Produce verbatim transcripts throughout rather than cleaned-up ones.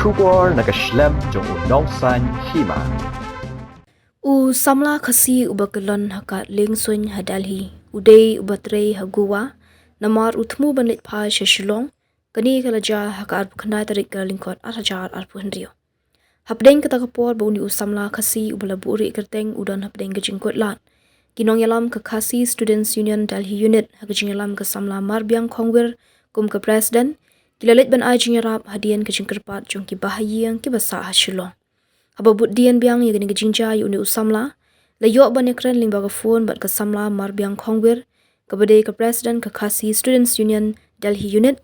Khubor na ka shlem jong u nongsaiñ hima. U samla Khasi uba kyllon ha kad liengsuiñ ha Delhi u dei uba trei ha Goa, namar u thmu ban leit phai sha Shillong. Kane ka la jia ha ka arphew khyndai tarik ka Lyngkot ar hajar arphew hynriew. Hapdeng kata ka por ba une u samla Khasi uba la buhrieh kyrteng u don hapdeng ka jingkoit lad, ki nongïalam ka Khasi Students Union Delhi Unit ha ka jingïalam ka samla Marbiang Khongwir kum ka president, ki la leit ban ai jingïarap hadien ka jingkyrpad jong ki bahaïing kiba sah ha Shillong. Haba bud dien biang ïa kane ka jingjia ïa une u samla, la ïoh ban ïakren lyngba ka phone bad ka samla Marbiang Khongwir, kaba dei ka president ka Khasi Students Union Delhi Unit,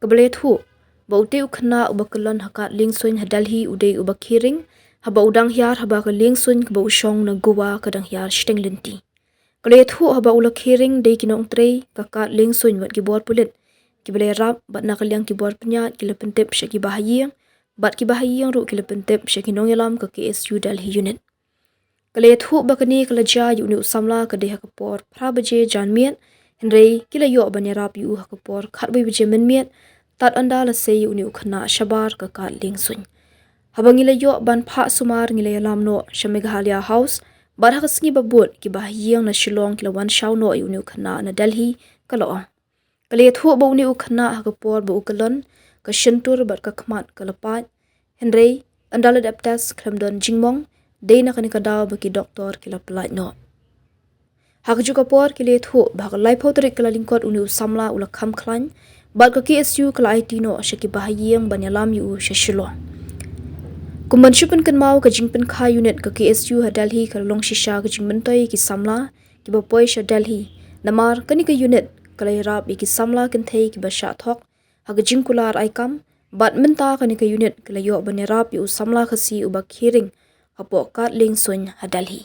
kaba la ïathuh ba ute u khynnah uba kyllon ha kad liengsuiñ ha Delhi u dei uba khie ring, haba u dang hiar ha kaba ka liengsuiñ kaba u shong na Goa ka dang hiar shiteng lynti. Ka la ïathuh haba u la khie ring dei ki nongtrei ka kad liengsuiñ bad ki bor pulit kiba la ïarap, bad na ka liang ki bor pynïaid ki la pyntip sha ki bahaïing, bad ki bahaïing ruh ki la pyntip sha ki nongïalam ka K S U Delhi Unit. Ka la ïathuh ba kane ka la jia ïa une u samla ka dei ha ka por phra baje janmiet, hynrei ki la ïoh ban ïarap ïa u ha ka por khatwei baje mynmiet, tad ynda la sei ïa une u khynnah shabar ka kad liengsuiñ. Haba ngi la ïoh ban phah sumar ngi la ïalam noh sha Meghalaya House bad ha ka sngi ba bud ki bahaïing na Shillong ki la wan shaw noh ïa une u khynnah na Delhi, ka la ong. Ka la ïathuh ba une u khynnah ha ka por ba u kyllon, ka shyntur bad ka khmat ka la pait, hynrei ynda la dep test khlem don jingmong, dei na kane ka daw ba ki doktor ki la pyllait noh. Ha kajuh ka por ki la ïathuh ba ha ka laiphew tarik ka Lyngkot une u samla u la kham khlaiñ, bad ka K S U ka la aiti noh sha ki bahaïing ban ïalam ïa u sha Shillong. Kum ban shu pynkynmaw, ka jingpynkha unit ka K S U ha Delhi ka la long shisha ka jingmyntoi ïa ki samla kiba poi sha Delhi, namar kane ka unit ka la ïarap ïa ki samla kynthei kiba shah thok ha ka jingkular ai kam, bad mynta kane ka unit ka la ïoh ban ïarap ïa u samla Khasi uba khie ring hapoh kad liengsuiñ ha Delhi.